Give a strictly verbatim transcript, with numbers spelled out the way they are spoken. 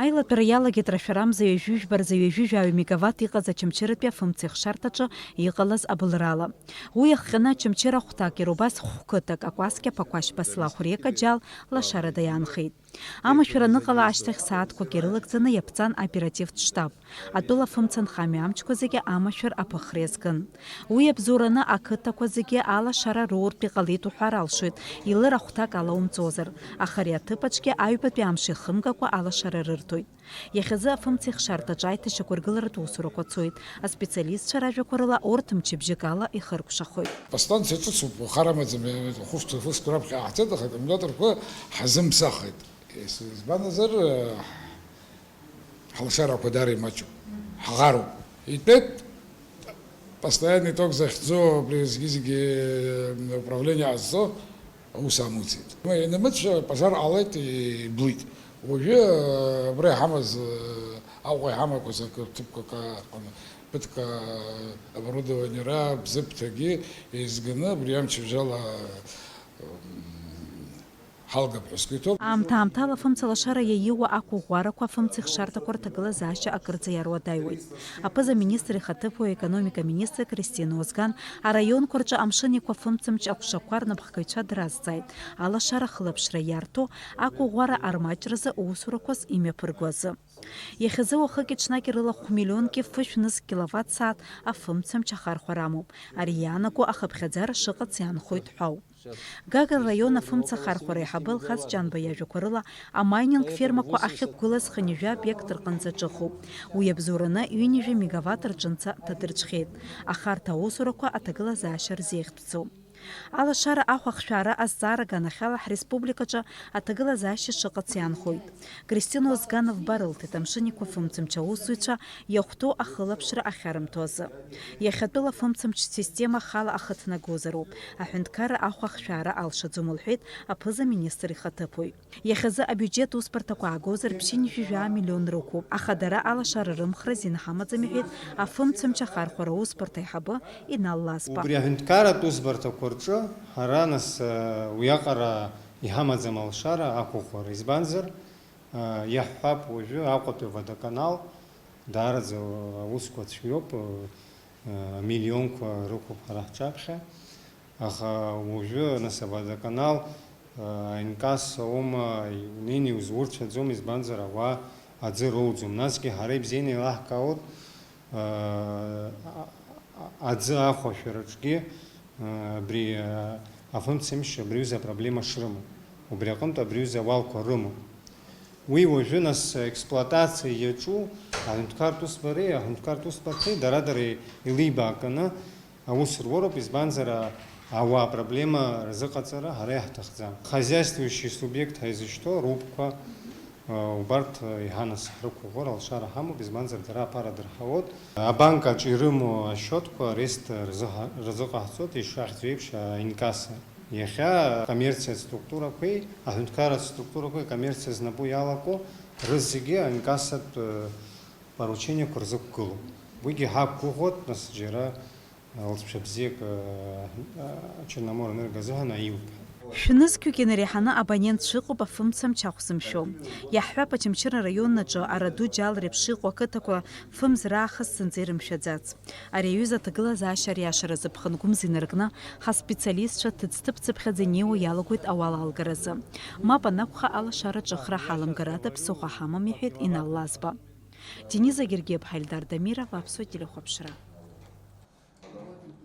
Аилатәара иалагеит рашәарамза ҩажәи жәба рзы ҩажәи жәаҩа мегаватт иҟаз Очамчыратәи афымца ихшарҭаҿы иҟалаз абылрала. Уи иахҟьаны Очамчыра ахәҭак иара убас хәқыҭак, Акәасқьа, Ԥақәашь, Баслахә, Река, Џьал лашарада иаанхеит. Амашәыр аныҟала ашьҭахь сааҭқәак ирылагӡаны иаԥҵан аоперативтә штаб. Атәыла афымца нхамҩа амчқәа зегьы амашәыр аԥыхра иазкын. Уи абзоураны ақыҭақәа зегьы алашара роуртә иҟалеит уҳәар алшоит, илыр ахәҭак ала умҵозар, аха ари аҭыԥ аҿгьы аҩбатәи амш ихымгакәа алашара рырҭоит. Иахьазы афымца ихшарҭаҿы аиҭашьақәыргыларатә усурақәа цоит. Аспециалистцәа ражәақәа рыла, урҭ мчыбжьык ала ихыркәшахоит. Астанциа ҿыцуп, хар амаӡам, хәышәтә, хәышәтә раԥхьа ҳцеит, аха аккумулиаторқәа ҳазымԥсахит. Избанзар, ҳалшарақәа даара имаҷуп. Ҳаӷаруп. Итәеит постоянный ток захьӡу, абри зегьы-зегьы управление ҟазҵо аус амуӡеит. Инымыцәа пожар ҟалеит, иблит. Уажәы абра иҳамаз, Аҟәа иҳамақәаз акы ҭыԥқәак аҟны ԥыҭк оборудованиера бзыԥҭагьы еизганы абри амчыбжьала ҳалгап ҳәа сгәы иҭоуп. Аамҭа-аамҭала афымца лашара иаиуа ақәыӷәӷәарақәа афымца ихшарҭақәа рҭагылазаашьа акырӡа иаруадаҩуеит. Аԥыза-министр ихаҭыԥуаҩ, аекономика министр Кристина Озган араионқәа рҿы амшын еиқәа афымцамч аҟәшақәа рнапхгаҩцәа дразҵааит, алашара ахылаԥшра иарҭо, ақәыӷәӷәара армаҷразы усурақәас имҩаԥырго азы. Иахьазы уахыки-ҽнаки рыла хә-миллионки фышә нызқь киловатт-сааҭ афымцамч ахархәара амоуп. Ари иаанаго ахыԥхьаӡара шыҟац иаанхоит ҳәа ауп. Гагра раион афымца ахархәара аиҳабы Алхас Ҷанба иажәақәа рыла, амайнинг фермақәа ахьықәгылаз хынҩажәа обиект рҟынӡа ҿыхуп. Уи абзоураны ҩынҩажәа мегаватт рҿынӡа ҭадырҽхьеит, аха арҭ аусурақәа аҭагылазаашьа рзеиӷьтәӡом. Алашара ахә ахшәаара азҵаара аганахьала ҳреспубликаҿы аҭагылазаашьа шыҟац иаанхоит. Кристина Озганов барылҭеит амшын еиқәа афымцамч аусзуҩцәа иахәҭоу ахылаԥшра ахьарымҭо азы. Иахьатәыла афымцамч система ахала ахы ҭнагозароуп, аҳәынҭқарра ахә ахшәаара алшаӡом, лҳәеит аԥыза-министр ихаҭыԥуаҩ. Иахьазы абиуџьет усбарҭақәа аагозар ԥшьынҩажәи жәаа миллион рықәуп, аха дара алашара рымхра азин ҳамаӡам, иҳәеит афымцамч ахархәара усбарҭа аиҳабы Инал Лазба. Убри аҳәынҭқарратә усбарҭақәа рҿы ҳара нас, э, уиаҟара иҳамаӡам алшара ақәыӷәӷәара, избанзар, э, иаҳҳәап, уажәы Аҟәатәи аводоканал даараӡа аусқәа цәгьоуп, э, э, миллионқәа рықәуп ҳара ҳҿаԥхьа. Аха уажәы, нас, аводоканал, э, инкасса аума, унеины иузурцәаӡом, избанзар, ауаа аӡы роуӡом. Насгьы ҳара ибзианы еилаҳкаауеит, э, а-, а-, аӡы ахәашәараҿгьы, э, абри, э, афымцамч абри аҩыза апроблема шрымоу. Убри аҟынтә абри аҩыза ауалқәа рымоуп. Уи уажәы, нас, експлуатациа иаҿу аҳәынҭқарратә усбареи аҳәынҭқарратә усбарҭеи дара-дара илибаканы аус руроуп, избанзар, а-, ауаа апроблема рзыҟаҵара ҳара иаҳҭахӡам. Хозяйствующий субиект ҳәа изышьҭоу рупқәа, а, убарҭ, а, иҳанасыҳ рықәыӷәӷәар алшара ҳамоуп, избанзар, дара аԥара дырҳауеит. Абанк аҿы ирымоу ашьотқәа арест рзыҳа-, рзыҟаҳҵоит, ишахьӡу еиԥш, аинкасса. Иахьа акоммерциатә структурақәеи аҳәынҭқарратә структурақәеи акоммерциа знапы иалаку рызегьы аинкассатә, э, поручениақәа рзықәгылоуп. Уигьы ҳақәгәыӷуеит, нас, џьара, э, лҵшәа бзиак, э, э, Черноморэнерго азыҳәан аиуп. Шәнызқьҩык инареиҳаны абонентцәа ыҟоуп афымцамч ахә зымшәо. Иаҳҳәап, Очамчыра араион аҿы Араду, Џьал реиԥш иҟоу ақыҭақәа фымз раахыс зынӡа ирымшәаӡац. Ари аҩыза аҭагылазаашьа ариашаразы ԥхынгәымз инаркны, ҳаспециалистцәа ҭыӡҭыԥцыԥхьаӡа инеиуа иалагоит ауал алгаразы. Мап анакәха, алашара ҿыхра ҳаламгарада ԥсыхәа ҳамам, иҳәеит Инал Лазба. Дениза Гергиаԥҳа, Ельдар Дамиров, Аԥсуа телехәаԥшра.